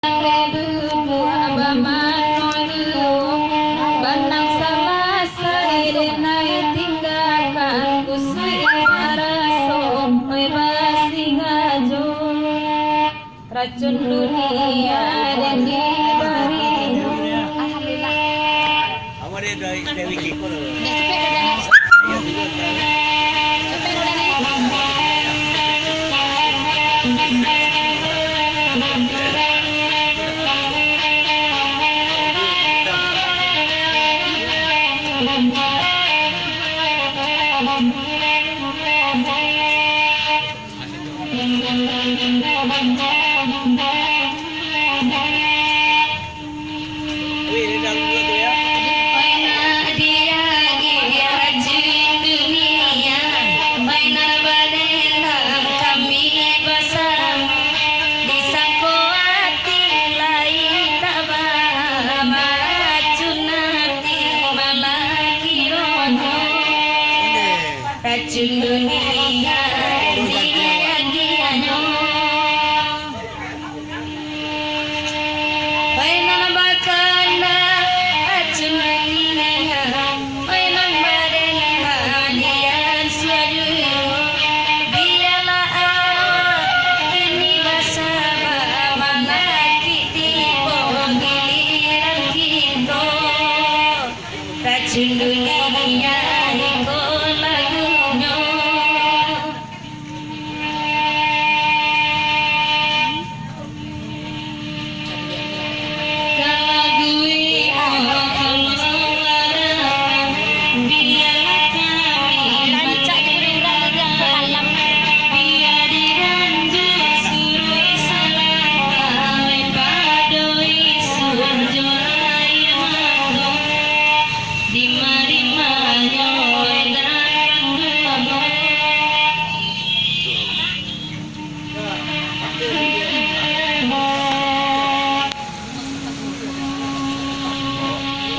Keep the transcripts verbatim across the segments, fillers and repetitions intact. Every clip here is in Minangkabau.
Duduak bamanua, banang salasai denai tinggakan, kusuik maraso oi basingajo, racun dunia den dibari. Alhamdulillah. Awak dia dari, dari Kiko tu. Dia cepet dah, dah. Ayo, duduk, dah. Cepet dah, dah. Racun dunia diagiahnyo. Pai nan bakana racun dunia, pai nan badengar dian suadu. Bialah awak kini basaba, manakik tibo giliran kito. Racun dunia iko lagunyo. Kalagui Allah, biarlah kami. Bia diganjua suruik salangkah, lai padoi surjo aia mato. Dima-dimanyo datang duo.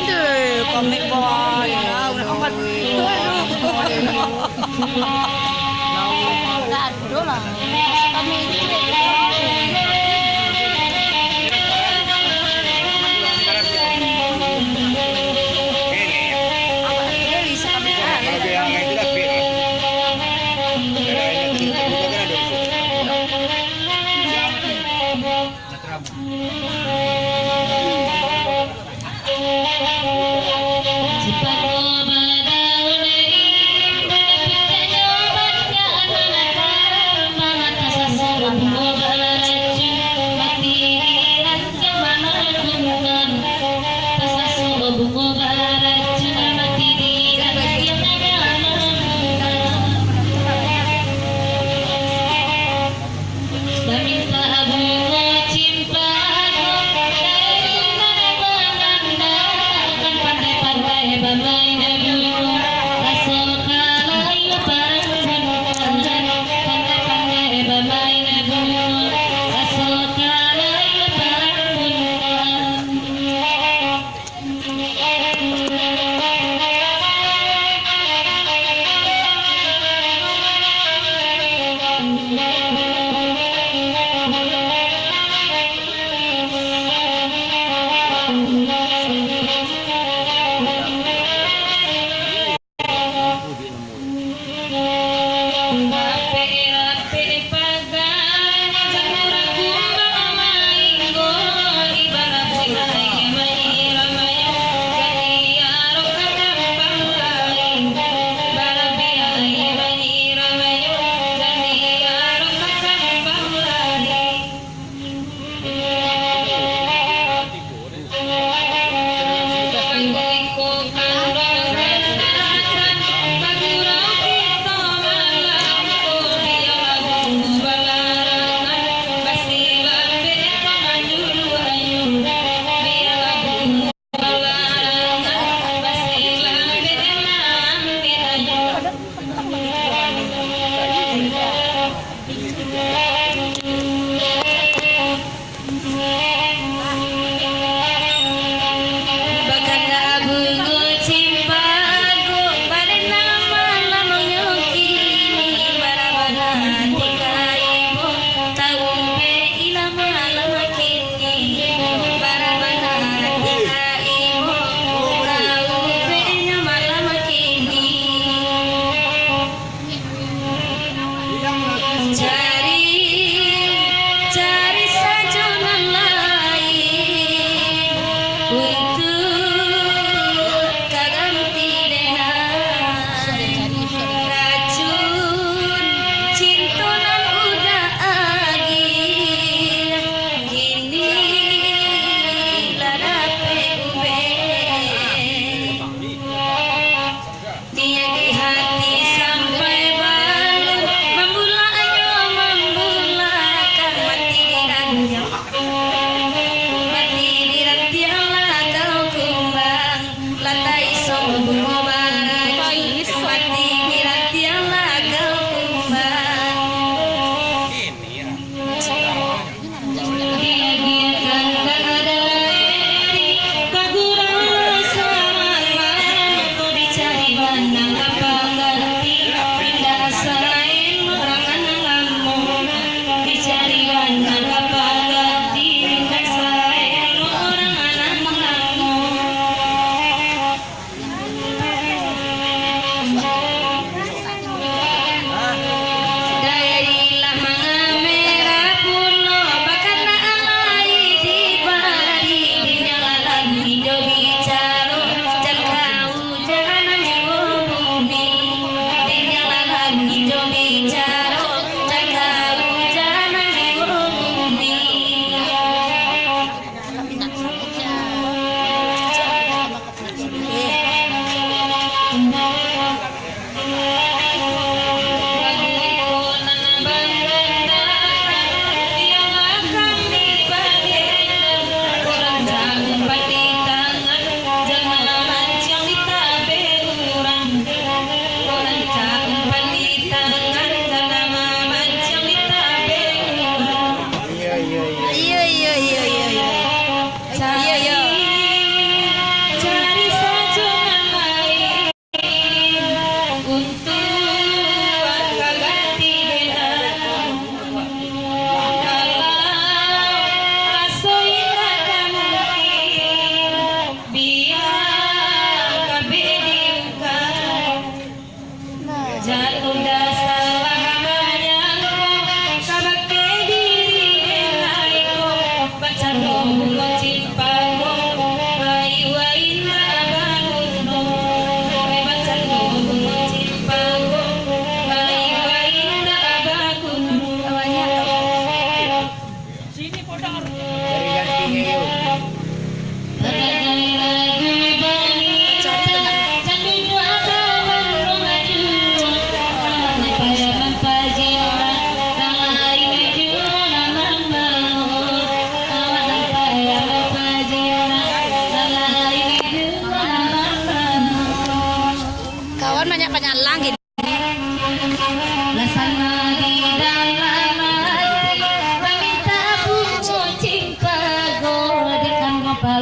Deh, komik bola, ya, udah amat. Aduh. Aduh lah.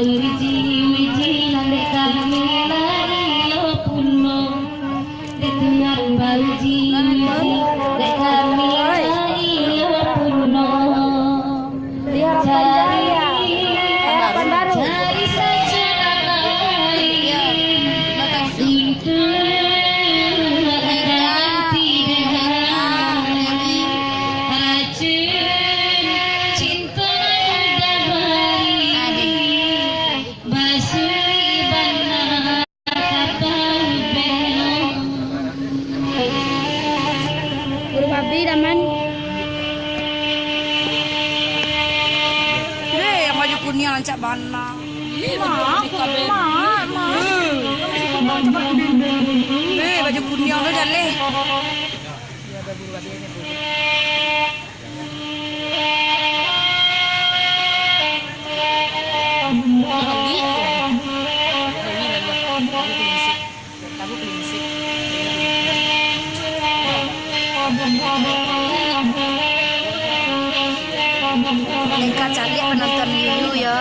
Uji-uji nan dek kami lah iyo pulo. Dek Tuhan bauji-uji, dek kami lah iyo pulo. Di harapan jaya. Harapan baru. Cari saja yang lain untuk mengganti dengan racun cinta damai. Basuh bana. Guru babi, Daman. Eh, yang baju kuning rancak bana. Mak, mak, mak. Eh, baju kuning tu jaleh. Lengkap caliak penonton Yuyu yo.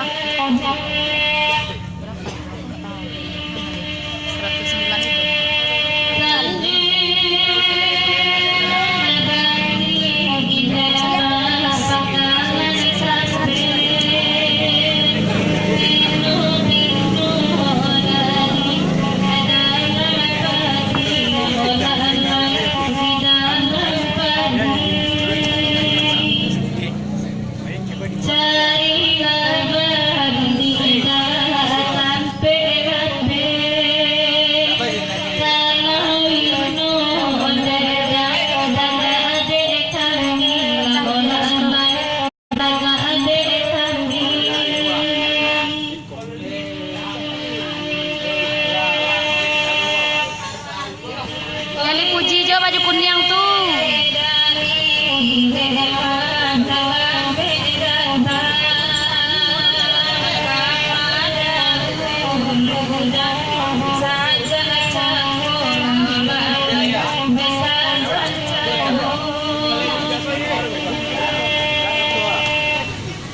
Carilah baru di dalam P H P. Kalau Yuno dada, dada adek kami, lawan lambai, dada adek kami. Gali Puji jo baju kuniang tu.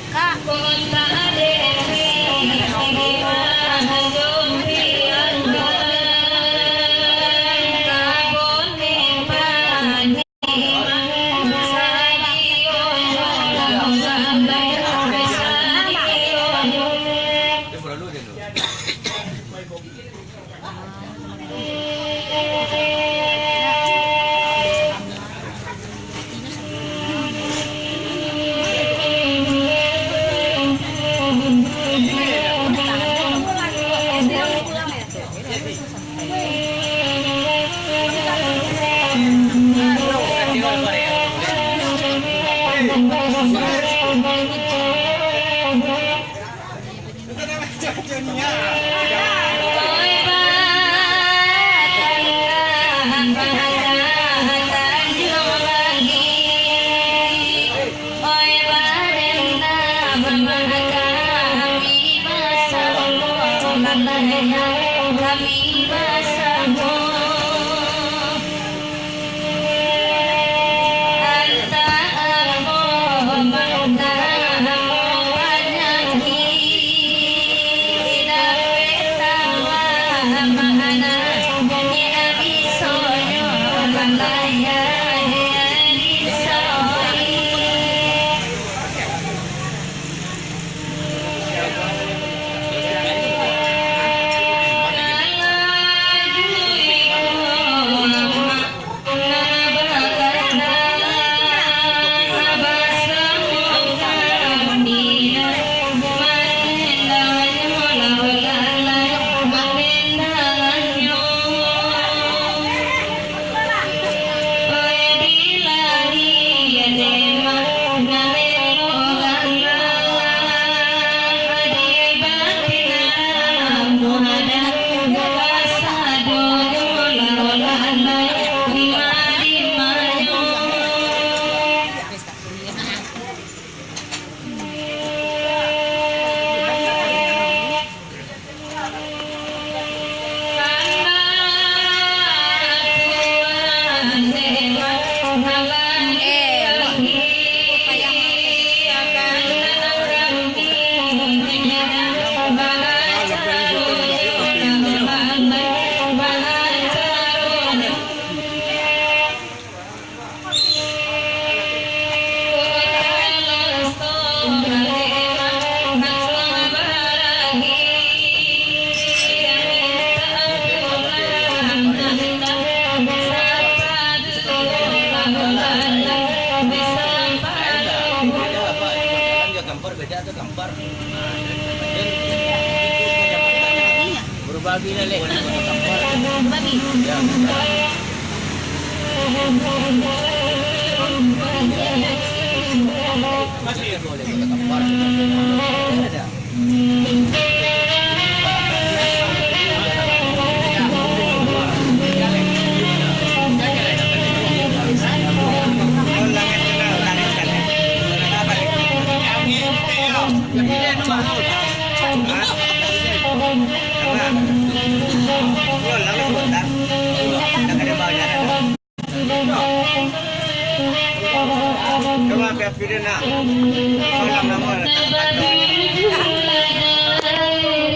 Kak.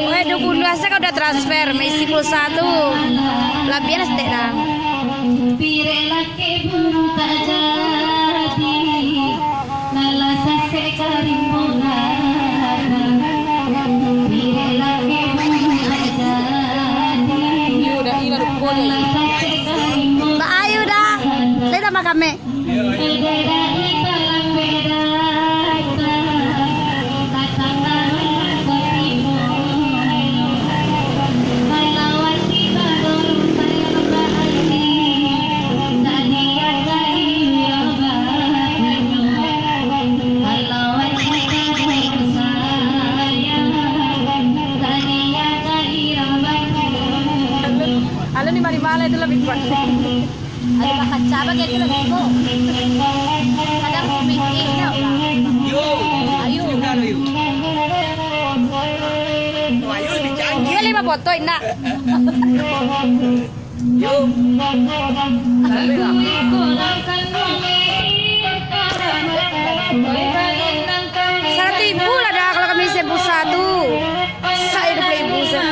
Weh, duo puluah asa kau udah transfer, maisi pulsa tu. Labiah lah saketek dah. Baayu dah. Saya tambah kami. Alun ni mari malam itu lebih kuat. Ayo, bakacau bagai itu lagi, Bu. Kadang si Miki, ya Allah. Yo. Ayo. Sudah lo, yo. Wah, yo lebih canggih. Dia lima foto, indak? Yo. Saratibu lah dah kalau kami isi pulsa tu. Sa iduik lah ibu sa.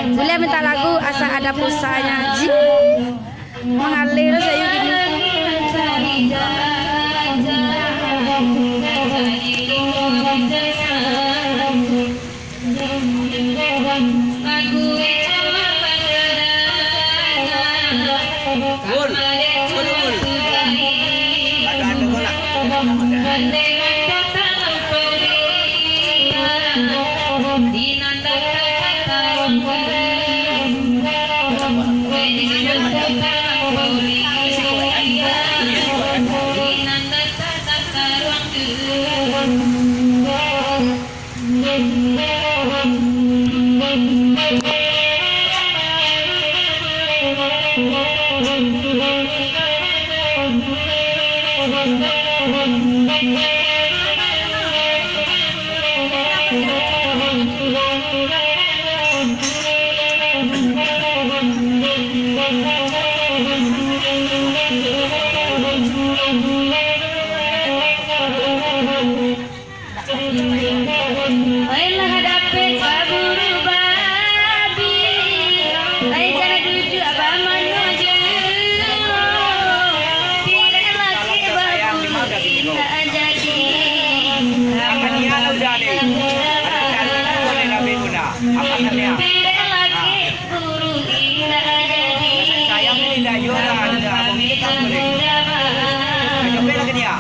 Buliah minta lagu asa ada pulsanya. Ji. Mangalir sayo gini. Oi, lah dapek baburu babi. Ai, jana duduak bamanyo jero. Pirek lakek baburu indak jadi. Akan dia udah ni. Akan dia udah ni, Nabi Muda. Akan dia. Pirek lakek Sayang ni lah, yo lah, ada abang kita pun ni. Kacau lah ke dia.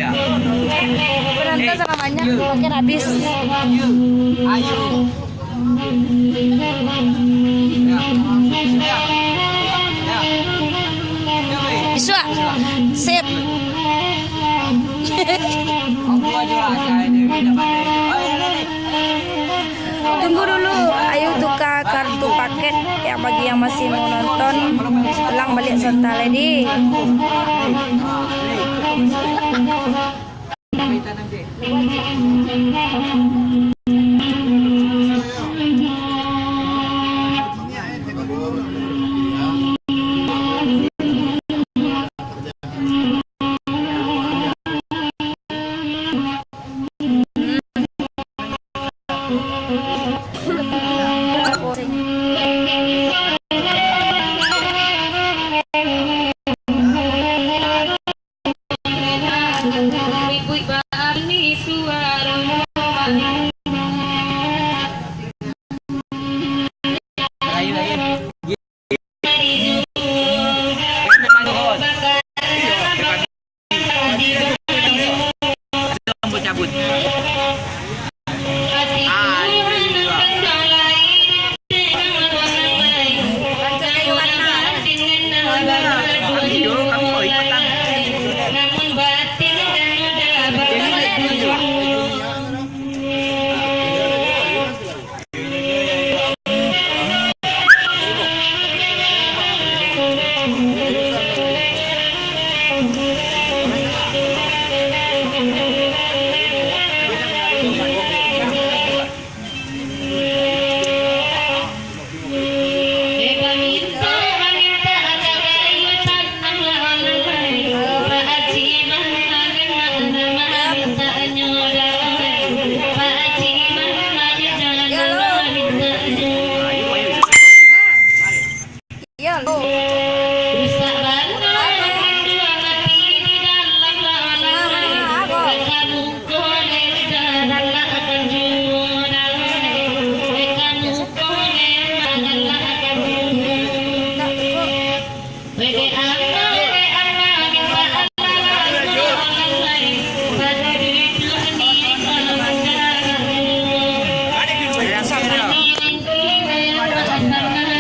Penonton salah banyak, makin habis. Bisuak. Sip. Tunggu dulu, ayo tuka kartu paket yang bagi yang masih mau nonton, ulang balik sebentar lagi. Cabut. Ah, itu juga. Kami dulu, kami mau ikutan. Iyo, lo.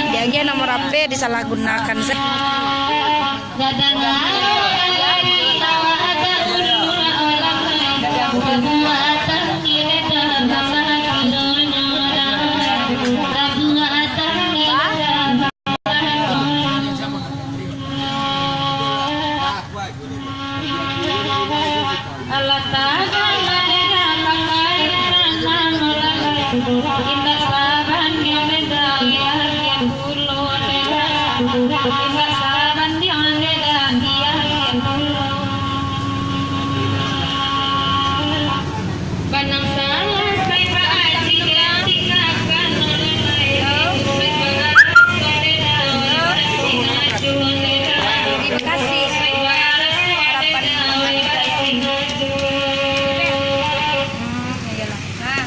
Diagiah nomor H P disalahgunakan. Terima kasih. Harapan. Hmm, iyalah. Nah.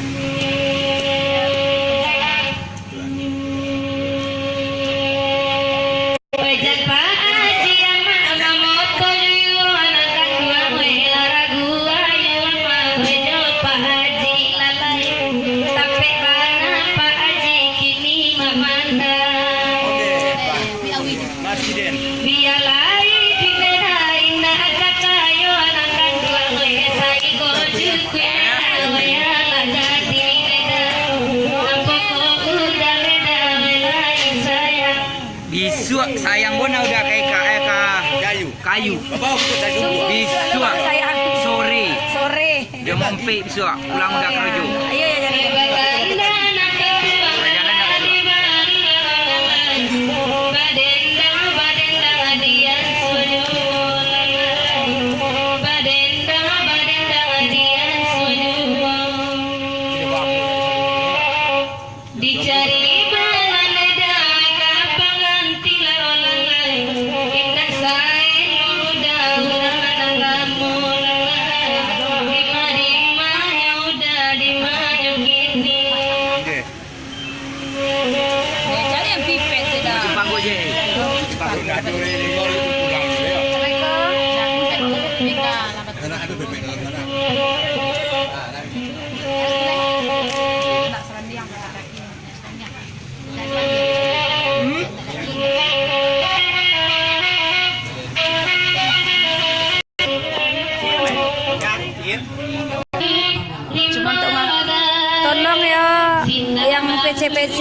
Oke, Pak. Presiden. Bisuak sayang bona udah ka eka, eh, ka kayu. Kayu. Bisuak sore. Sore. Dia mampik bisuak, pulang udah karajo. Iyo, iyo, jadi. Dicari bahan dek ka pangganti lah orang lain. Indak sae muda urang nan lamo lai. Dima-dimanyo uda, dimanyo kini. Cuma untuk ma-, tolong yo, yang P C-P C,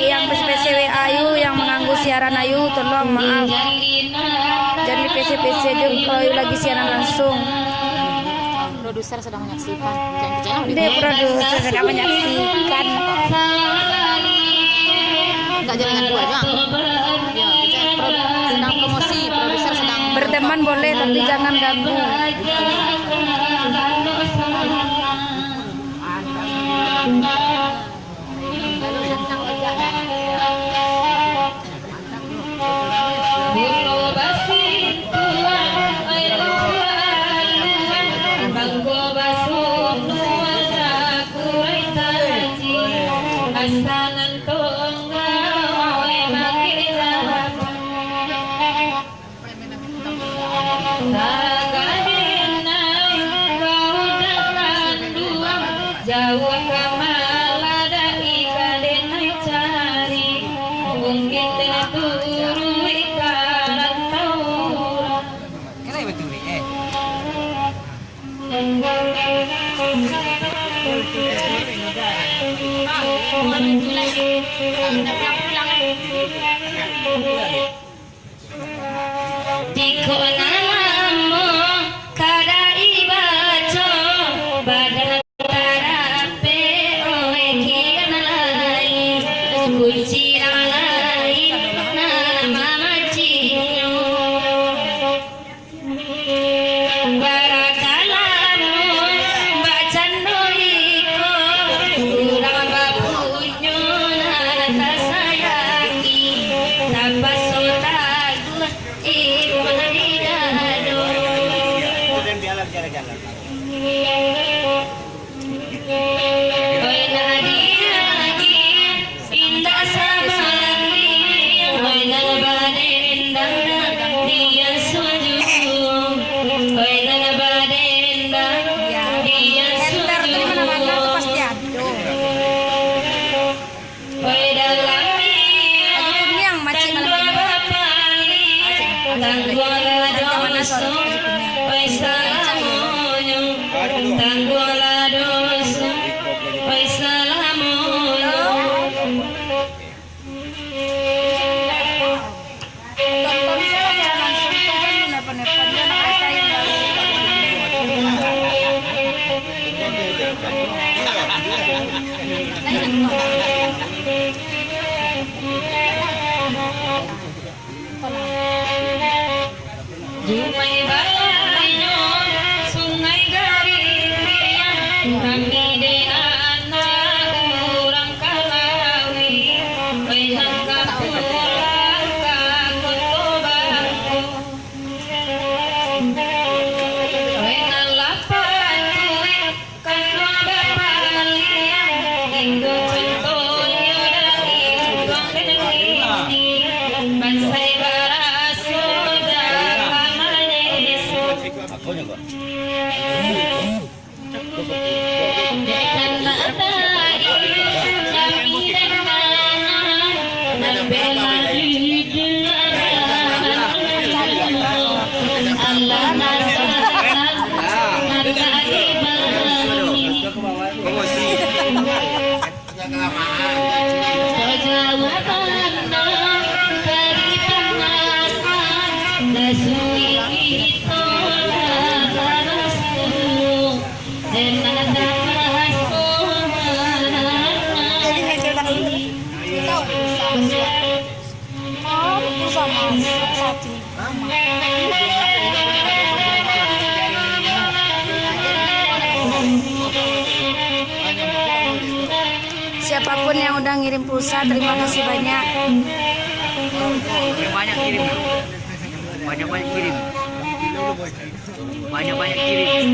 yang P C-P C W A Ayu, yang mengganggu siaran Ayu, tolong maaf. Jangan di-P C-P C aja kalau Ayu lagi siaran langsung. Produser sedang menyaksikan. Jangan kejauhan. Dek, produser sedang menyaksikan. Enggak, jangan dua, Jang. Ya, produ-, sedang promosi, produser sedang. Berteman boleh, tapi jangan ganggu. Jauah ka maladai ka den cari, mungkin den turuik ka rantau urang. Kena iba turuik, eh. Tiko nan lamo kada ibaco, badan tarapek, oi, kiran lain, kucirang lain, nan mamacinyo. Barakalamo, bakcando iko, urang bapunyo nan tasayangi, tapaso taguah. Oi, nak diagiah, indak sabalandi, oi, nan badendang, diasuah juo. Oi, nan badendang, diasuah juo. Oi, dalam niat, tangguah bapalih, tangguahlah doso, oi, salamonyo. Tangguahlah doso, oi, salamonyo. Sungai Balanyo, Sungai Garindiang, rami dek anak urang Kalawi, oi, nan ka pulang ka Koto Bangko. Oi, nan lapeh tu, kan dua bapaliang, indo contohnyo dari Tuhan ini, bansai baraso jaka manis. Dekan batai, kami dan anak, nan bela di dalam Allah, nan tak dibalangi. Kajauahan dari panganan, nasi itu lah baraso, dan ada rasa. Jadi, saya ceritakan dulu. Tahu, sama, sama, satu. Siapapun yang udah ngirim pulsa, terima kasih banyak. Banyak kirim. Banyak-banyak kirim. Banyak-banyak kirim.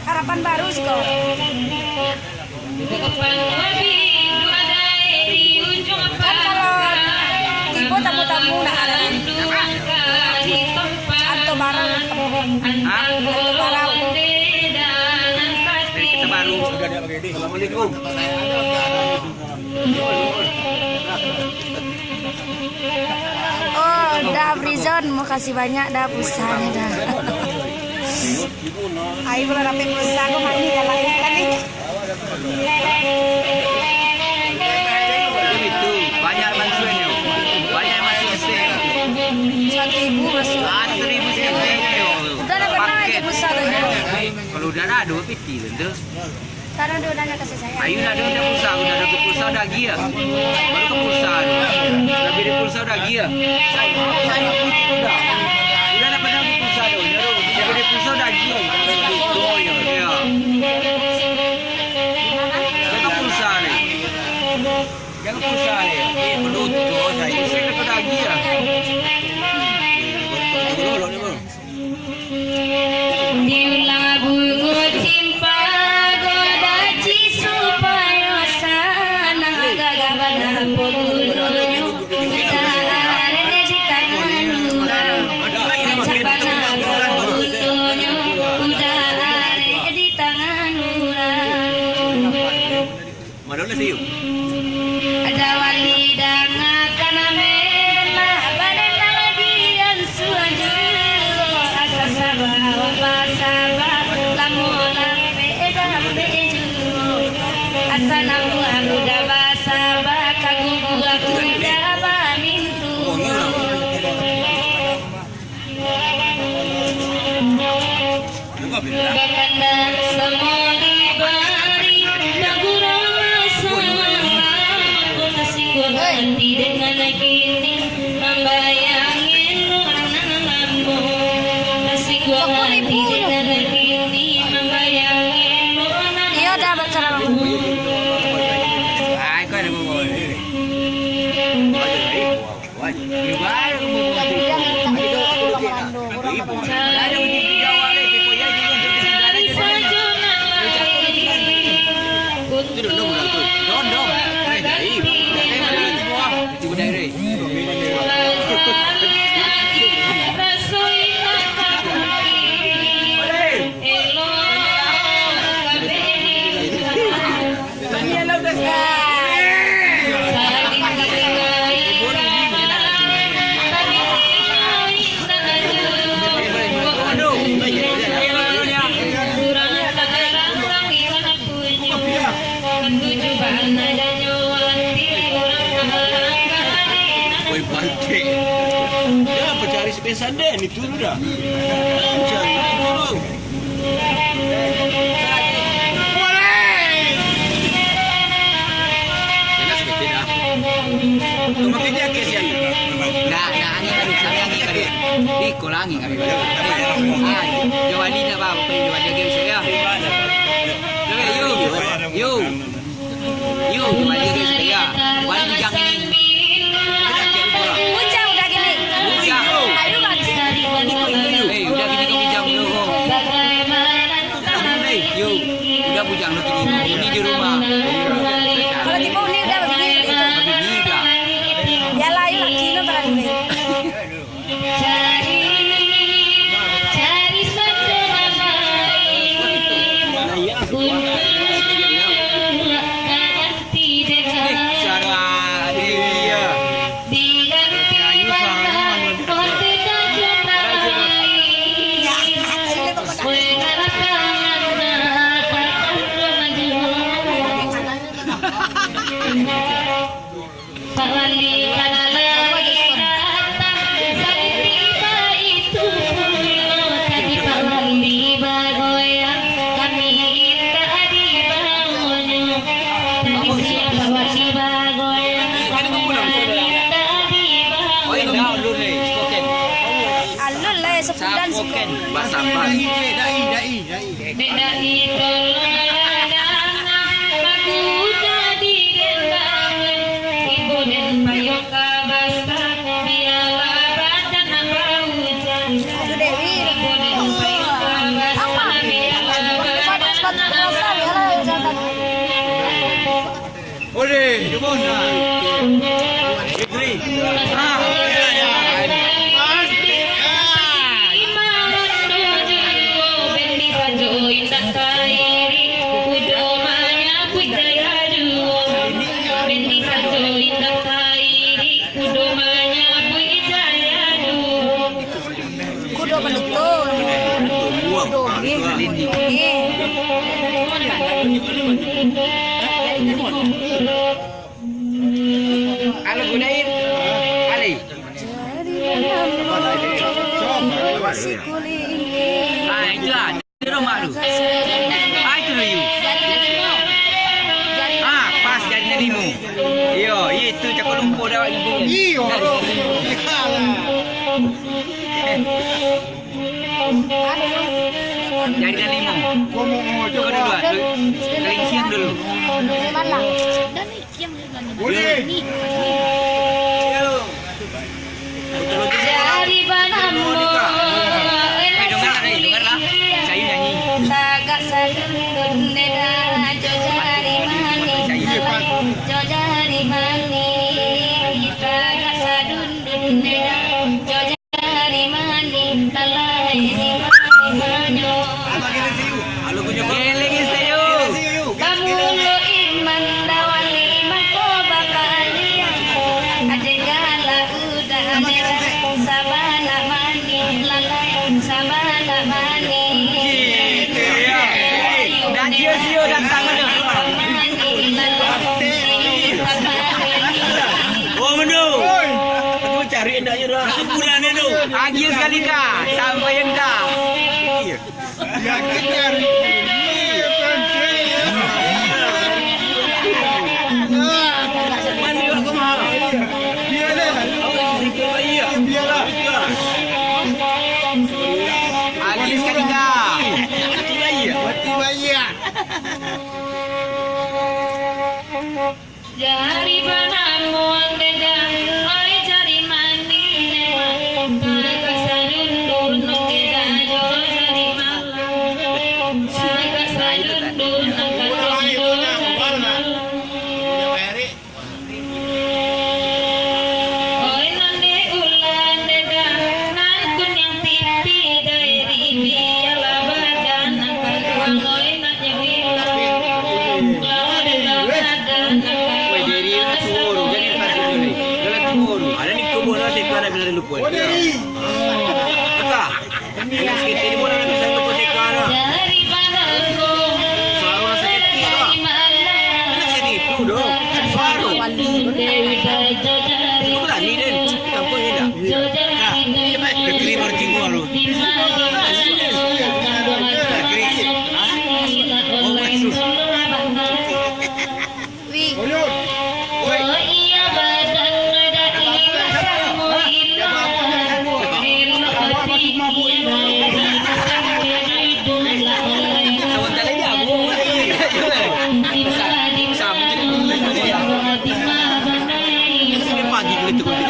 Harapan baru sih kok. Kan kalau tibo tamu-tamu nak ada anto barang, anto barang. Dari Kota Baru. Assalamualaikum. Oh, Da Frizon, makasih banyak Da pulsanyo Da. Ai, kalau dapek pulsa, kok mandi jalan tadi. Itu, banyak bantuannyo. Banyak masuk S T. Satu ribu masuk. Ah, satu ribu saketek nyo. Udah ada pernah aja pulsa tu. Kalau udah ada, dua piti tentu. Taruh dulu nanya kasih saya. Ayo, nak ada, ada pulsa, udah ada pulsa, udah agiah. Baru ka pulsa tu. Tapi ada pulsa, udah agiah. Udah nak pernah ada pulsa tu. Udah ada pulsa, udah agiah. Yo, yo. Jangan pulsa ni. Jangan pulsa ni. Eh, penutup, saya. Saya dah kena agiah. Diulah bungo timpago daci supayo sanang gagah bana pogulonyo. Udah arek di tangan urang, rancak bana pogulonyo. Udah arek di tangan urang. Madolah sayu. Ada wali dangakan memang badan lagi ansuan juo. Asa sabar, wan basaba, lamo lapeh bambek juo. Asa nambuah udah basaba, ka guguah udah bamintu. Bakandak samo dibari, bagurau samo lamo, tasingguang ati dengan kini, mambayang elok nan lamo. Tasingguang ati dengan kini, mambayang elok nan lamo. Iyo, dah, baca lah. Ai, kau ada bawa. Woi, bangkek. Jangan pencari sepisan den itu tu dah. Jangan pencari itu tu. Boleh. Jelas betul dah. Cuma kerja ke siang. Dah, dah, angin baru. Kami angin baru. Di kolam angin kami baru. Ah, jawali dah, Bang. Jawali lagi besok ya. Yo, yo. Yo, kembali ke saya. Wali bujang ini. Bujang udah gini. Bujang. Ayo, Bang. Eh, udah gini kau bujang dulu. Yo, udah bujang lu gini. Ini di rumah. Kalau tiba ini udah begini, gitu. Begini udah. Yalah, ayo, laki lu barani. Cari, cari sajo nan lain, untuak ganti dek lain. Diganti bana, untuak sajo nan lain. Weh, ngalah tangan, nak, tak perlu maju. Pak Wali, kalau lagi datang, cantik baitu pulo. Tadi Pak Wali bagoyang, kami indak dibaonyo. Tadi siang Pak Wali bagoyang, kami indak dibaonyo. Alun lah, sebulan. Sapoken. Basaban. Dek dai, tolong adangan, baku jadi den bangih. Ibu den payuang ka basa, bialah badan baujan. Ibu den payuang ka basa, bialah badan baujan. Boleh. Kudo balito. Kudo, eh. Halo, Gunain. Alai. Ah, itu lah. Itu rumah tu. Ah, itu dulu. Ah, pas jari nan limo. Iyo, itu cako lumpuh dah ibu. Iyo. Jari nan limo. Kau dulu, ah, dulu. Kalinciang dulu. Jari banamo. Eh, dengar, eh, dengar lah. Saya nyanyi. Tagak sadundun deda, jo jari manih, jo jari manih. Tagak sadundun deda, jo jari manih, lalai di manih manyo. Geleng istayo. Kamulo iman dawali mako bakalian. Ade gala udah merah, sabana manih lalai, sabana manih. Gitu, ya. Dah sio-sio datang tu. Manih lalai, sabana manih. Oh, benar. Aku cari endaknya dah. Kuburannya tu. Agiah sekali dah, sampai dah. Iya. Agi sekali ka. Jari banamuang deda, oi jari manih lemak, tagak sadundun deda jo jari malang, tagak sadundun angka jo jari malang. Oi nan di ulan deda, nan kuniang pipi dai di bialah badan angka tuang, oi nan Weh, diri tu tuo tu, jadi empat tu ni. Dalam tuo tu. Ada ni tubuh nasi tu ada bila lupa. Weh, diri. Teka. Ini sekitar ni pun ada bisa lupa seka dah. Suara nasi kecil tu. Ini jadi itu doh. Suara. Itu berani, Den. Kampung ni dah. Nah, ini baik. Negeri berjiwa lu. Negeri. Hah? Oh, maksud. Wih. Sebentar lagi aku. Sama. Sampai pagi kita tunggu.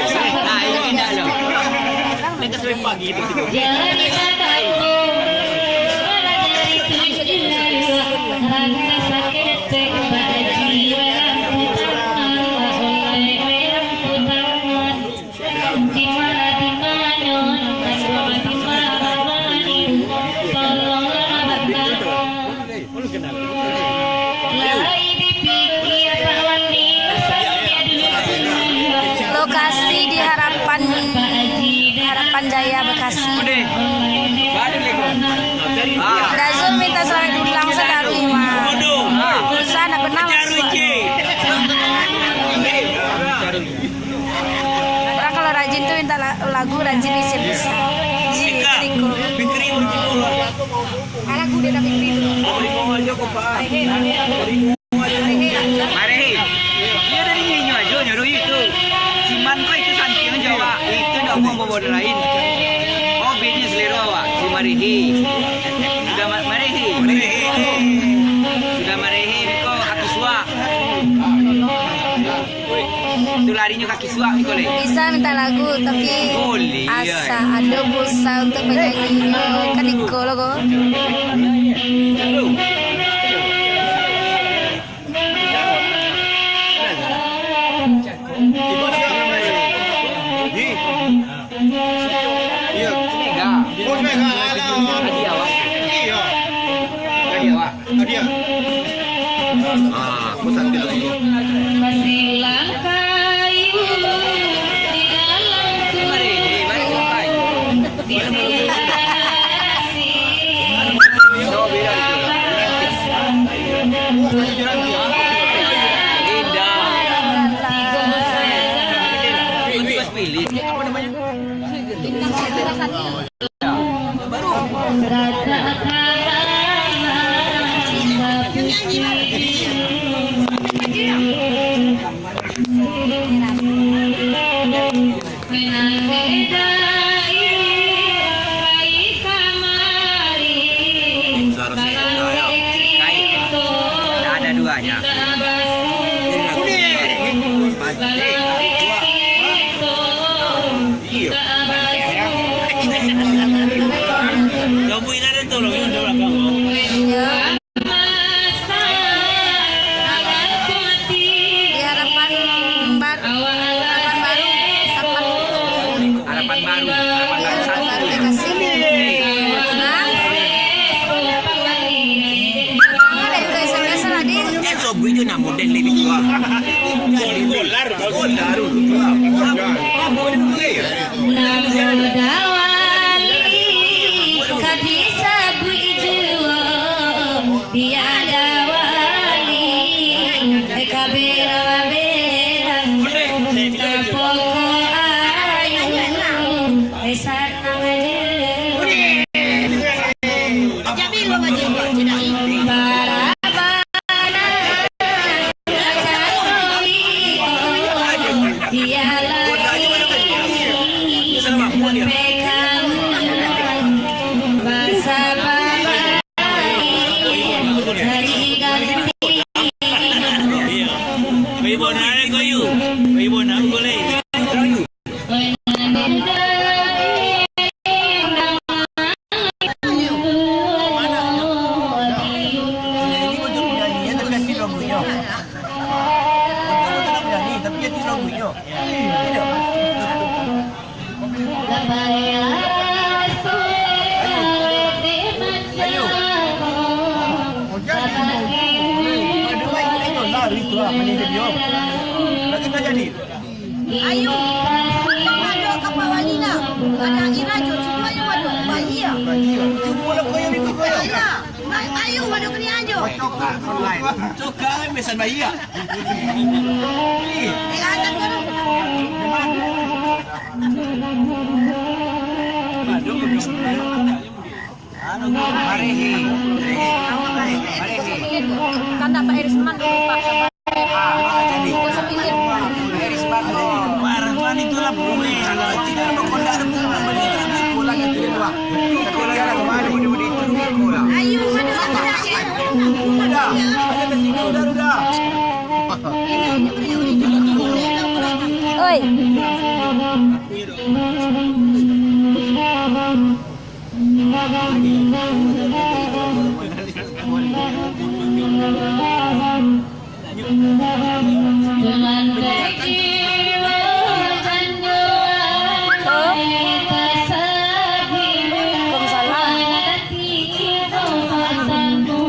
Nah, ini indah loh. Mereka sampai pagi kita tunggu. Lokasi di Harapan, Harapan Jaya, Bekasi. Dazul minta suara dulang sakali, mah. Pulsa ndak pernah masuk. Urang kalau rajin tu minta la-, lagu rajin isi pulsa. Ih, Riko. Ah, lagu dia dah pikir tu. Marehe. Iyo dari inyo ajo nyuruh itu. Si Man ko itu santiang jo awak. Itu ndak buang bawa lain. Oh, beda selera awak. Si Marehe. Sudah ma-, Marehe. Sudah Marehe ko Aki Suak. Tu larinyo kaki suak ko, Le. Bisa minta lagu, tapi boleh, asa ado pulsa untuk penyanyi. Kan iko lo ko. Pusat ke dulu. Masilang kayu di dalam kubur. Indah. Apa namanya? Ada duanya. Iya. Lampu ini ada tu, lampu ini ada belakang. Di harapan bar-, harapan baru, harapan Harapan baru, harapan baru satu. Harapan baru dikasih. Nah. Ada udah S M S lah, Din. Eh, sobri jo namo den lebih tua. Golar, golar. Namo dawali, ka disabuik juo. Tiada wali, eh, kabela-bela, tapokok ayu, eh, sanang aja. Barabana, tiada lagi, sampaikan, basababa. Ayu, ado ka pawali lah. Ado Ira jo, cubo ayu ado. Bayi ah. Cubo lah koyo ni, koyo. Bayi ah. Bayi, bayi, waduh, kini aja. Cokak, online. Cokak, mesan bayi, ya? Eh, aja dulu. Aduh, mari, mari. Mari. Kan dapat Irisman dulu, Pak. Ah, jadi. Irisman, oh. Pak Rahman itulah bumi. Kalau tidak berkondak, itu namanya pulang ke Tirta. Ayo, mana ada? Udah, ada ke sini, udah, udah. Oi.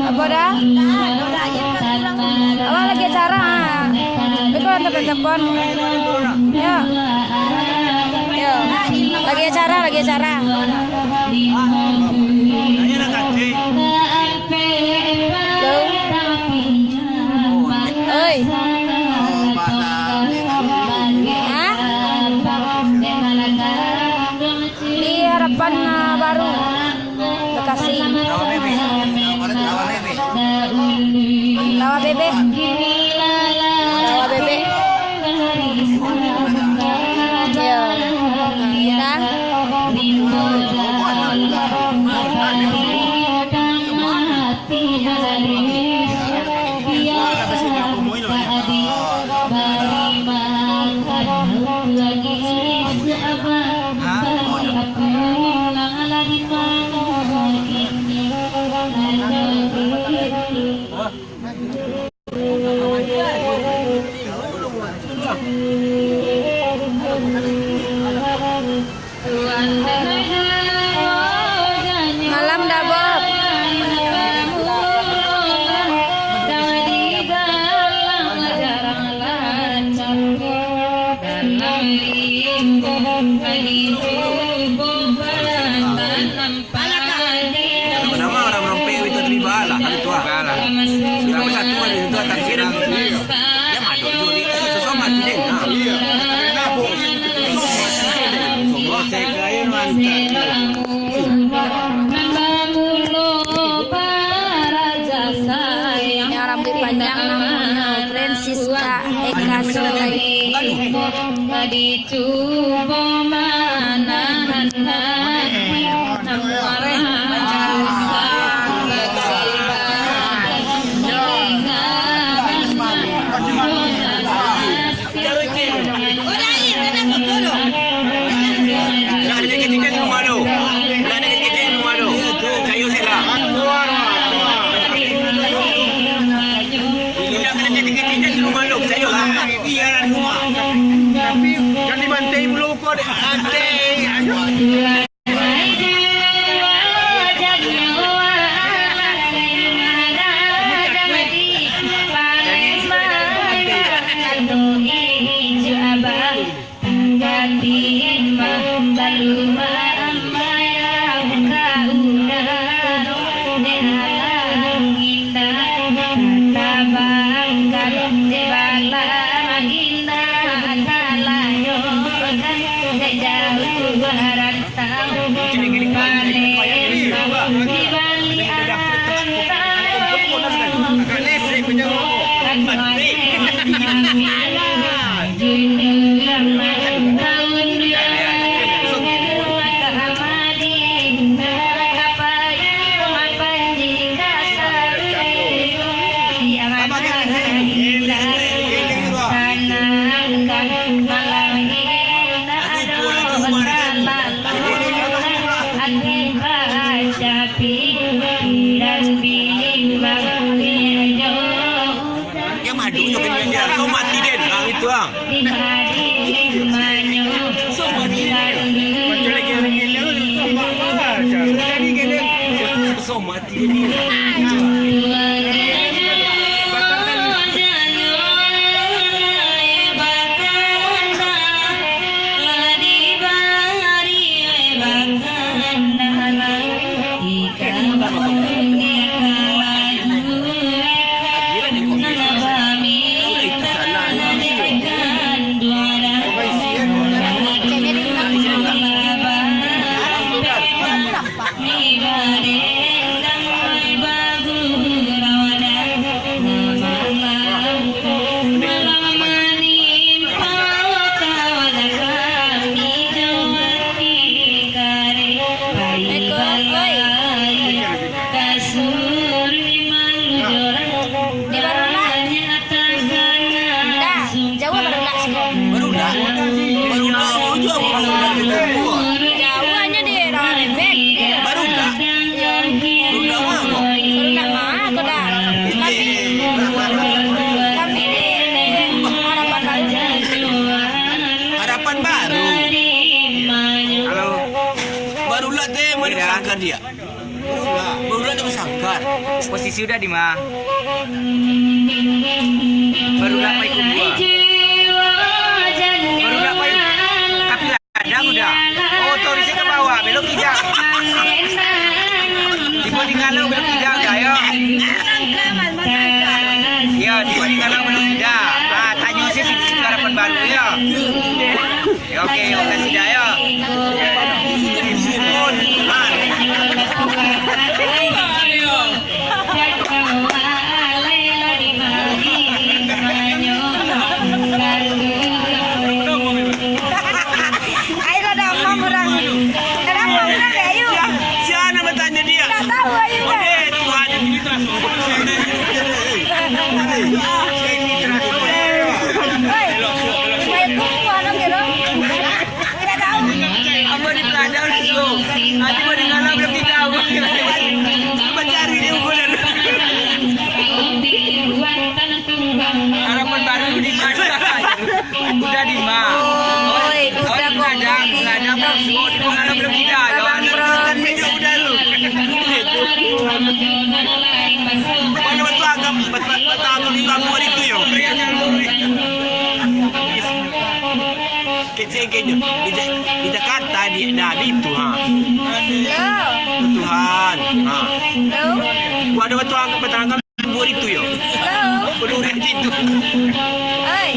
Apo dah? Awak lagi acara, ah. Beko lah telepon-telepon. Yo. Yo. Lagi acara, lagi acara. Yo. Oi. Hah? Di Harapan, ah, Baru, Bekasi. Rawa Bebek. Rawa Bebek. Rawa Bebek. Rawa Bebek. Yo. Nah. Yang rambut panjang namonyo Francisca Eka Surai. Nak kecek-kecek di rumah tu. Nak kecek-kecek di rumah tu. Cayo sela. Nak kecek-kecek di rumah tu. Cayo lah. Tapi jangan dibantai bulu kau dek. Antai. Yang madu nyo kenyang dia. Kau mati den. Ah, itu ah. Di Barudak. Dah, jauah Barudak siko. Barudak? Barudak jauah, Barudak. Jauah, hanyo di Rawa Rebek. Barudak? Iyo. Barudak ma ko? Barudak ma ko dah. Kami, kami di, di Harapan Baru. Harapan Baru. Halo. Barudak teh manu sangkar dia. Barudak dah basangkar. Posisi udah di ma? Barudak pai kubua. Barudak pai, tapi ladang udah. Oh, torisnya ke bawah, belok kida. Tibo di Ngalau belok kida udah, yo. Yo, tibo di Ngalau belok kida. Ah, tanyo si, si, si Harapan Baru, yo. Oke, makasih dah, yo. Ayolah, dah, Mam, urang. Kenapa, urang, ayo? Siapa nak bertanya dia? Tak tahu, ayo, dah. Oke, Tuhan. Oi, main kumpulan oke lo. Tidak tahu. Apa di peladang tu? Nanti mau dengar lah belum kita. Cuba cari dia ukuran. Harapan Baru di mana? Udah di ma? Oi, udah kok. Peladang, peladang belum, belum kita. Abang Bron. Udah lu. Mana betul agak betul, betul di kampung itu yo? Kecil-kecil. Di Ja-, di Jakarta, di, dah di itu, ha. Halo. Tuhan, ha. Halo. Gua ada betul agak betul agak buat itu yo. Halo. Pelurit itu. Oi.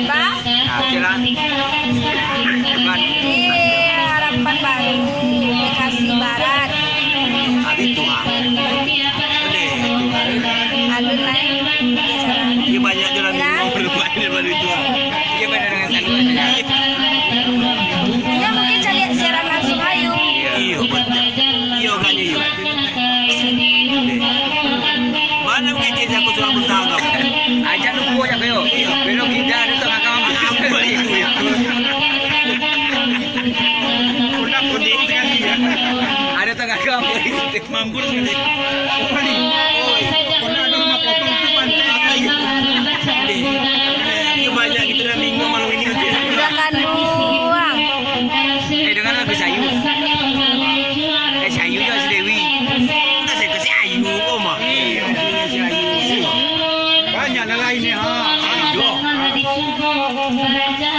Ba? Ah, oke lah. Aja lupo jak kayo. Belok kida ado tangah kamar. Apa itu? Udah konek sekali ya. Ado tangah kamar. Mampus sekali. Apa ni? Pernah ada rumah potong tu pantai sekali. Ini banyak kita dah minggu malam ini. Udah kan buang. Eh, dengan lagu Sayu. Eh, Sayu ya si Dewi. Udah saya kasih Ayu, Oma. Iya, si Ayu. Banyak lah lain ni, ha. Ayo.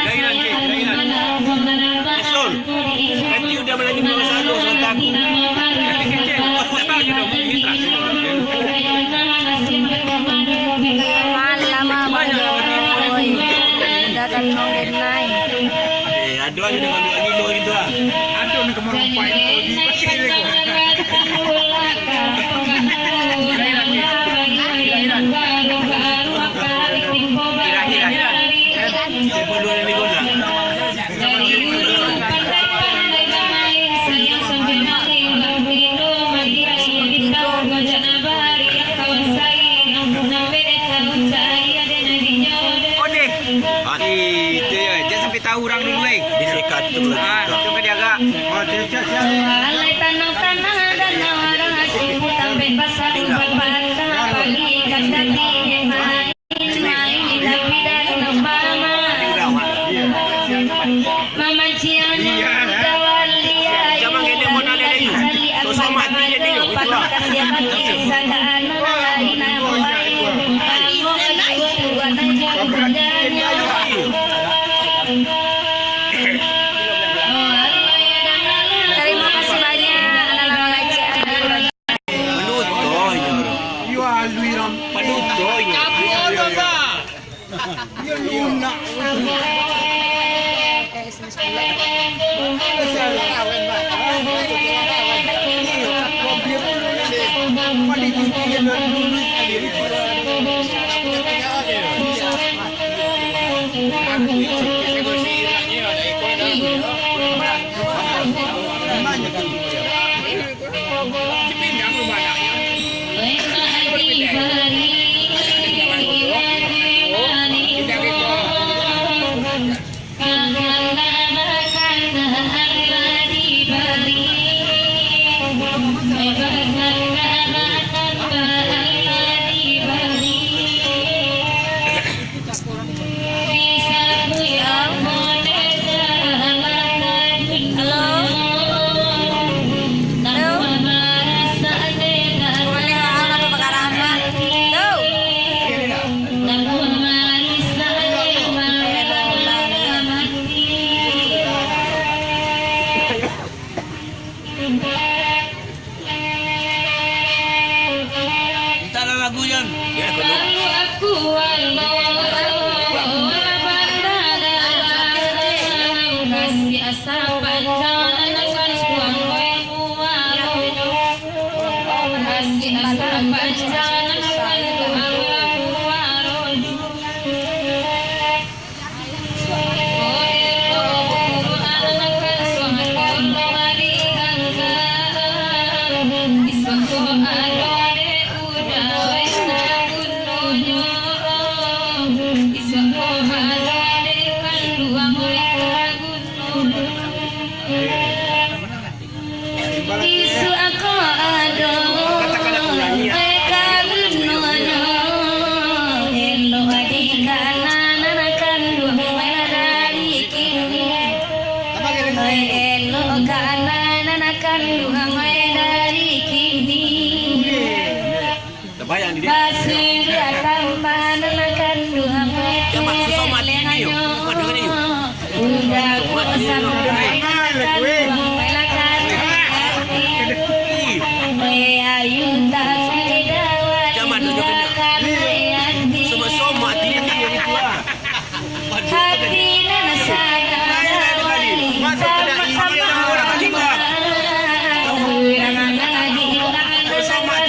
Lainan, Cik, lainan. Sun, nanti udah malam ni, Mama Sado, Santa. Malam, Abang Boy. Datang nongin naik. Eh, ado aja dengan dua kilo gitu ah. Ado nak kemana rumah ini, kalau di, pasti dia kok. Kira-kira. Dia perlu ada ni gula. Odeh. Itu ya, jangan sampai tahu orang dulu, eh. Di sikat tu lagi. Ah, tu kan dia agak. Oh, cek, cek, cek. Alai tanang-tanang dan orang asing, sampai pasang bapatah, bagi kata diri main. Jangan kena mau nak lele yu. Sosok mati dia ni yu. Itu lah. Terima kasih banyak, anak-anak mangajak. Panutuh inyo. Iyo, alui ram. Panutuh inyo. Iyo, lunak. Halo. Halo. Boleh, ah, apa pakarangan, Pak? Halo. Mintalah lagu, Jan. Ya, kalau. Isuak ko ado, eh, ka gunonyo, elok dikana nan kanduang dari kini. Eh, elok kana nan kanduang dari kini. Tabayang di dia. Basuh dia tampan nan kanduang. Ya, Mak, susah mati ni, yo. Mak, dengar ni, yo. Udah kuasa. Jangan, tu, jangan. Sama-sama mati ni, yang itu lah. Hati nan sadar, sama-sama. Urang ngaji, urang ngaji, urang ngaji.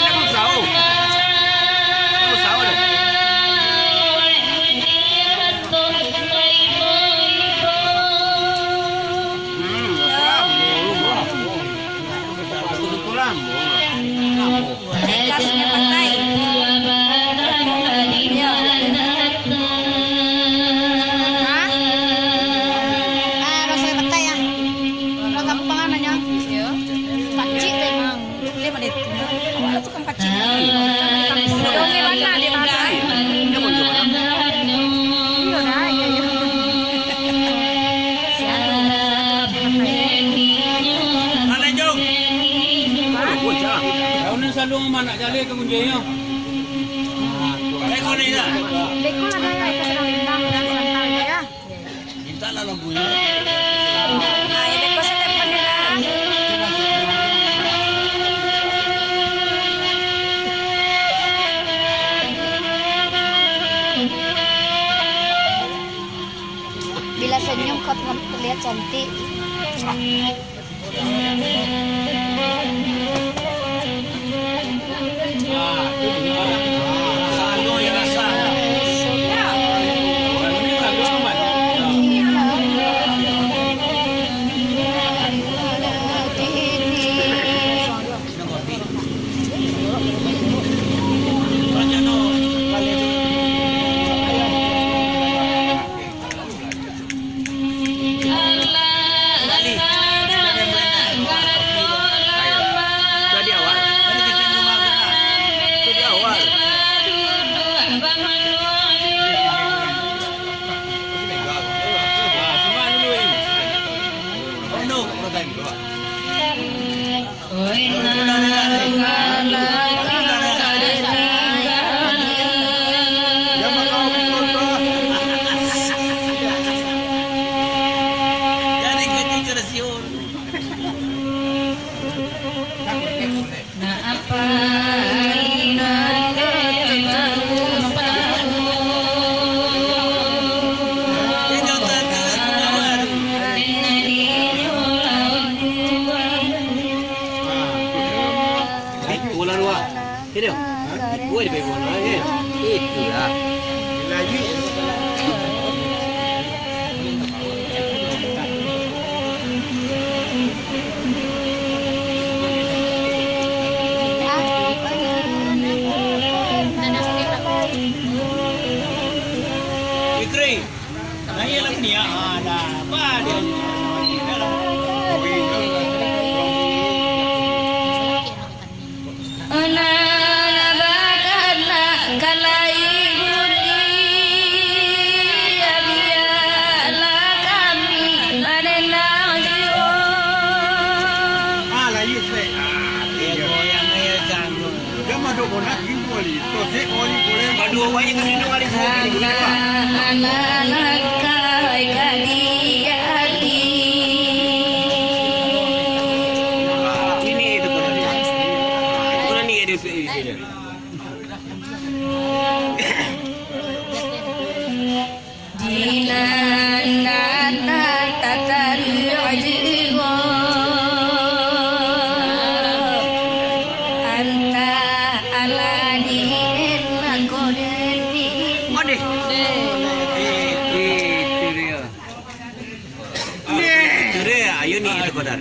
Kasnya patai. Iya. Hah? Ah, rasanya patai ya. Orang kampung kan nanya. Iya. Pacik memang. Dia mana itu? Awak tu kan pacik. Iya. Kampung. Orang mana dia makan? Dia mau jual mana? Iya dah, iya, iya. Mana, Jung? Hah? Tahu ni selalu anak jaleh ke kunjungi. Beko lah ya, itu sedang lintang dan santai ya. Mintalah lampunya. Nah, ya, beko saya telepon ya, dah. Bila senyum kau terlihat cantik. Bola dua. Sini. Woi, dia bola, eh. Itulah. Fikri. Dinan nan tataruih jiwa, antah alah di enak ko deni. Odeh. Itu dia. Itu dia. Ayo ni itu kodar.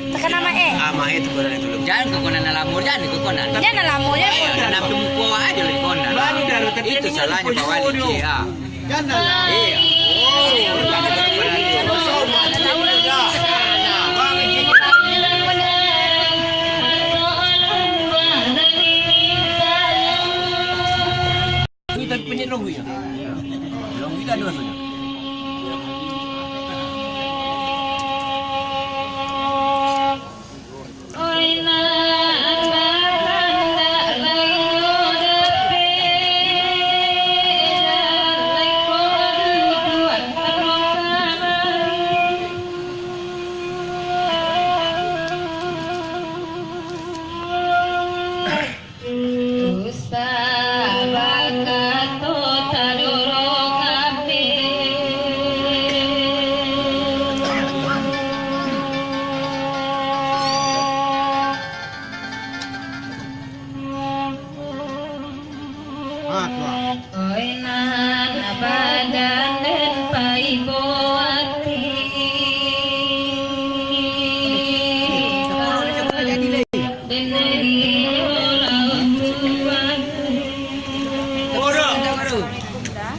Takana mak eh. Ah, mak eh tu kodar itu. Jangan ke konan alamur, jangan ke konan. Jangan alamur, jangan ke konan. Ayo, dan ambil muka aja lagi konan. Itu salahnya Pak Wali, ah. Dusa bakato tadorong abih. Ah, tu ah. Oi nan badan den paibo ati.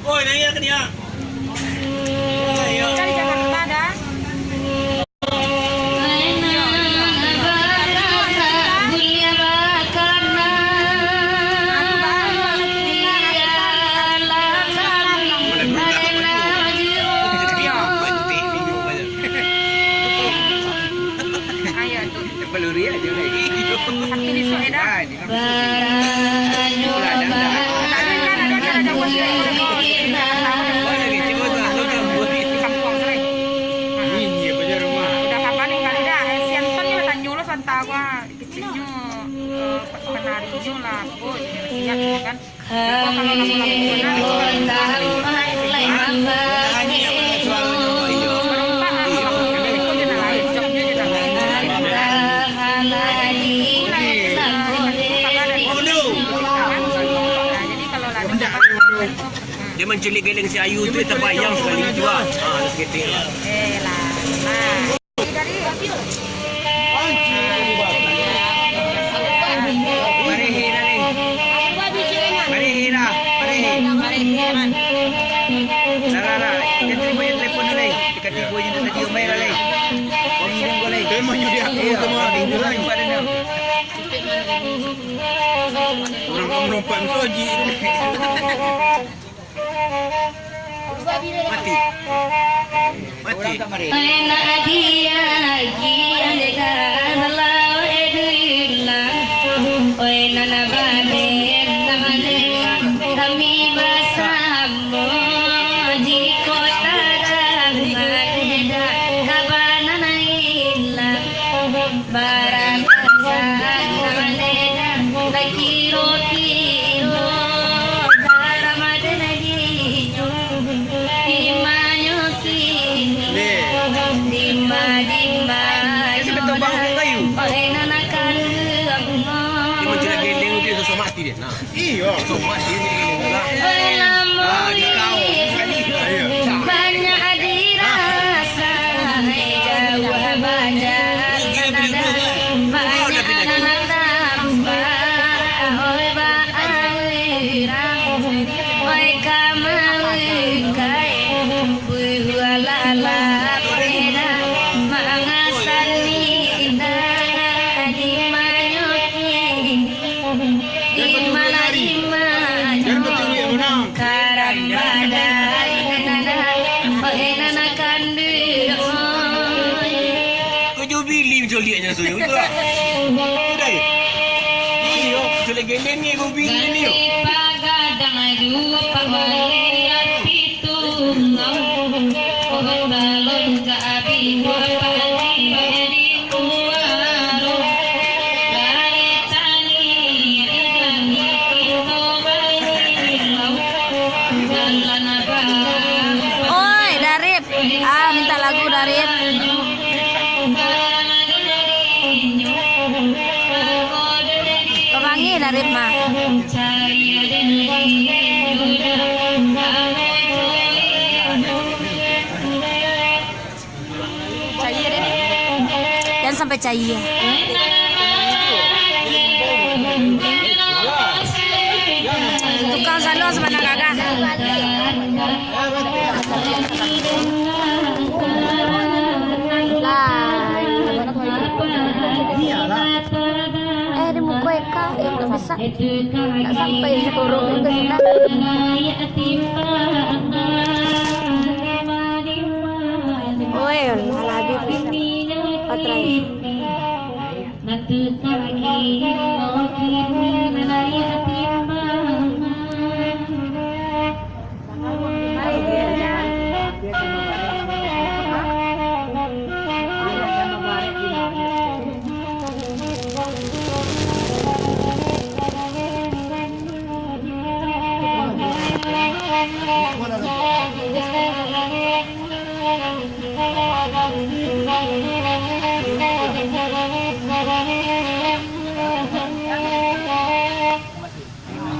Oi, naiak ka dia. Dari Jakarta dah. Ayo, tu. Tapi besok, ya, dah. Udah apa nih kali dah? Eh, si Anton ni lah tanyo lo santa gua. Kecilnyo, eh, penarinyo lah. Oh, siap kan? Dia manculik geleng si Ayu tu, dia terbayang sekali tu lah. Ah, ada seketik lah. Eh, lah. Nah. Parehi, parehi. Parehi lah, parehi. Lah, lah, lah. Ikan tibo je telepon tu, lai. Ikan tibo je tadi, umai lah, lai. Kau minum kau, lai. Teman je dia. Iya, kau minum, lai. Orang kamu rompak tu, Haji. Mati. Mati. Nak dia Barang-barang nan kiro-kiro dalam dinyo, dimanyo kini, dimba-dimba. Oleh nan akan. Dia mencuri gendeng dia, sosok mati dia. Nah. Iyo. Banyak dirasa, jauah banyak tanah, banyak nan tampak, oi, ba-, oi, ka maukai, bualah lapeh dah, mangasan indah, dimanyo kini. Di ma-, di manyo karambadai nan, oh, nan kanduang. Kau jauh bili menculiknya, Suyo, betul tak? Betul tak? Iyo, menculik gendeng ni, kau bili ni, yo. Pagadang duo, Pak Wali, api tungau. Pohon balun ka abih buah padi di muaro. Lai tani ikan kito bailau. Jalan abah. Oi, Darip. Ah, minta lagu, Darip. Pemanggih, Darip, mah. Cair, deh. Jangan sampai cair. Tukang salon sebenarnya gagah. Lah. Eh, di muka Eka, eh, tak bisa. Tak sampai turun ke sana. Oi, malah habis. Baterai.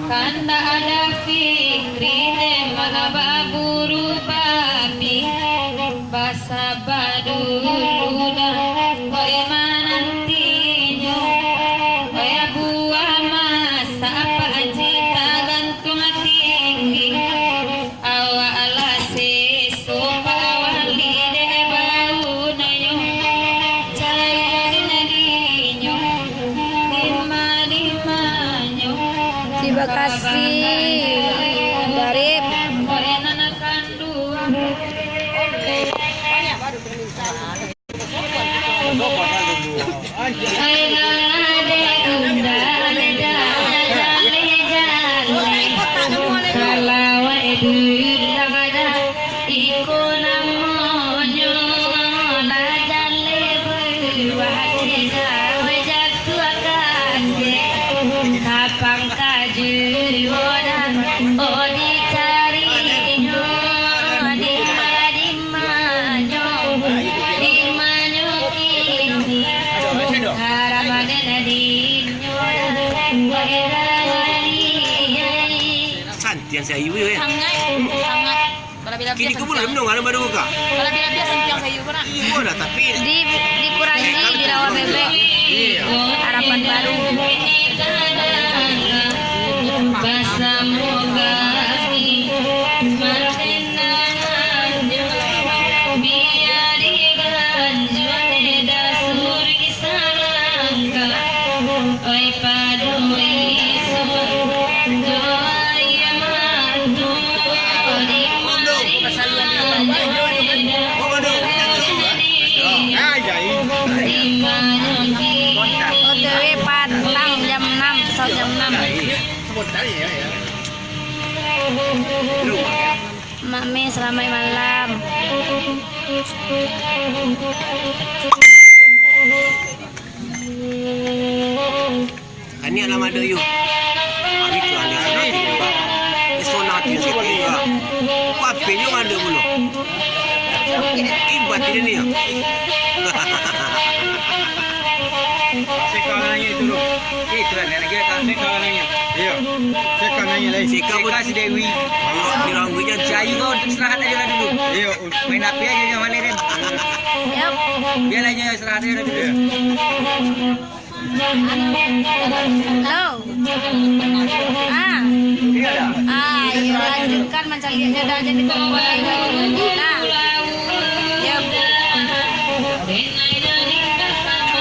Kandak ada fikri, dek mah baburu babi. Basaba dulu dah, koi manantinyo. Koi buah masak, Pak Haji, tagantuang tinggi. Awak lah seso, Pak Wali, dek baunyo. Cahaya dinyo, dima-dimanyo. Terima kasih, Darip. Iko namonyo lah jaleh buah, jatuah kake, kapang kajuo dah, oh, dicarinyo, dima-dimanyo, dimanyo kini, haram den dinyo dah, wahai. Santiang si Ayu, eh. Sangat, sangat. Kini ko bulan minum, ada baru ka? Kalau dia biasa yang saya juga nak. Iyo lah, tapi di, dikurangi di rawa bebek. Iyo. Harapan baru. Biar diganjun dah suri salangkah. Oi, pado iso, jo ayam ado, di mari manyo eda, di manyo ki. O T W patang jam enam, pesawat jam enam. Mak Meh, selamat malam. Ado yo. Ari tu ado sana tu. Di sana tu sikit yo. Pape nyo ado pulo. Ibat ini ni yo. Seka nanya itu tu. Itu lah, dia lagi kan. Seka nanya. Iyo. Seka nanya lain. Seka pun. Seka si Dewi. Awak bilang gue je. Cayu kau istirahat aja lah dulu. Iyo. Main H P aja yang malam ni. Yap. Biarlah dia istirahat aja lah dulu. Iyo. Halo. Ah. Ah, iyo, lanjutkan mancaliak jodoh aja di telepon aja. Nah. Yo.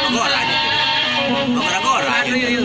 Gora aja. Gora-gora aja. Yo, yo, yo.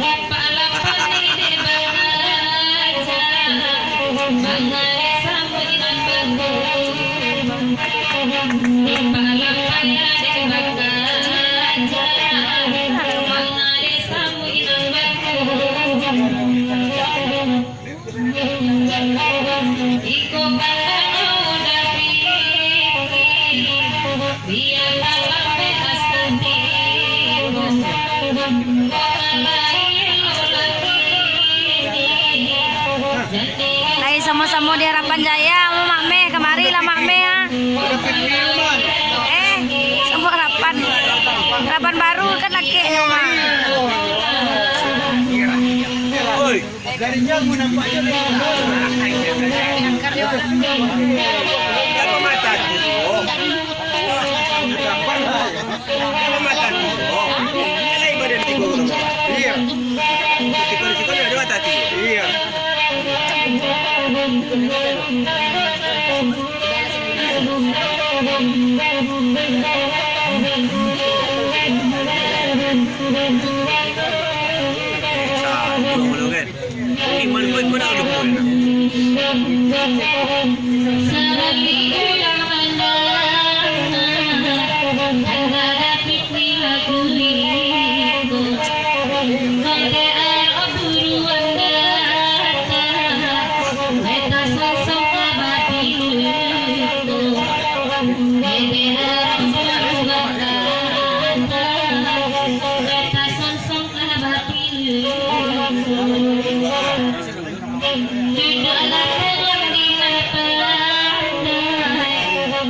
Lai samo-samo di Harapan Jaya, mau Mak Meh, kamari lah Mak Meh, ah. Eh, samo Harapan. Harapan Baru kan lakeknyo, Mak. Oi. Dari jauh nampaknyo dari sana. Apa mata tu? Oh. Apa mata tu? Oh. Ini lain badan tiga orang. Iya. Tiga orang, tiga orang ada mata tu. Iya. Sa-, dulu kan. Ini malu-malu nak lupa nak. Duduklah tenang di nan pandai,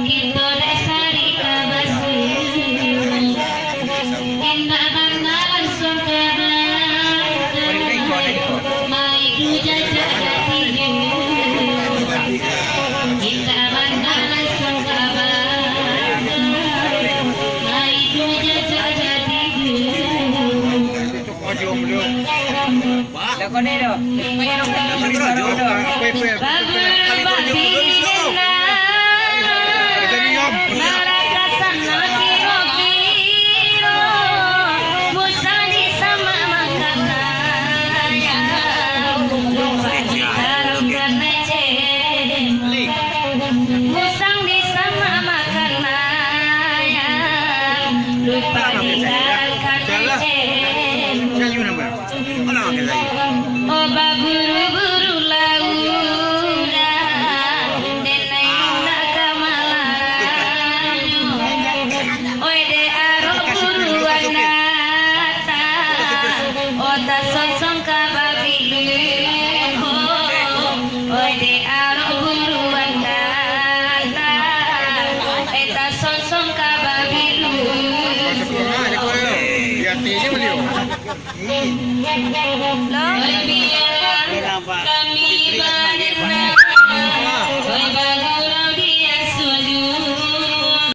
kito dek sarik ka basuo. Indak bana langsuang ka bana, maidu jajak jadi. Indak bana langsuang ka bana, maidu jajak jadi. Musang di sama makan ayam, lupa dilarang kacen. Oh, baburu-buru laudah, denai nak ka malanyo. Oi, dek arok buruan datang, oh, tasonsong ka babilu. Oi, dek arok buruan datang, eh, tasonsong ka babilu. Di hatinya beliau. Lo? Oi, biar kami badengar, oi, bagurau di asuah.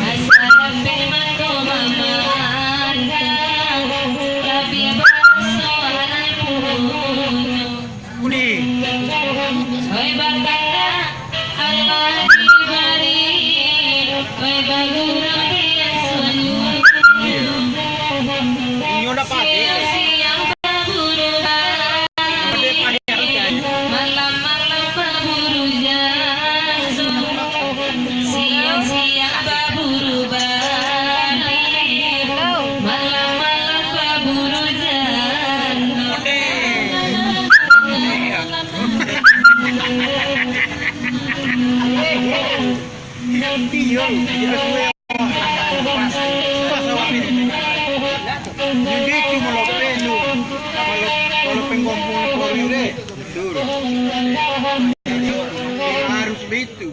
Asa dapek mato mamandang, tapi baraso anak punyo. Kuning. Oi, bakaka, Allah dibari, oi, bagurau di asuah. Inyo ndak pake. Siang-siang baburu bari, malam-malam baburu jaso. Siang-siang baburu bari, malam-malam baburu jando. Jadi cuma Betul. Harus begitu.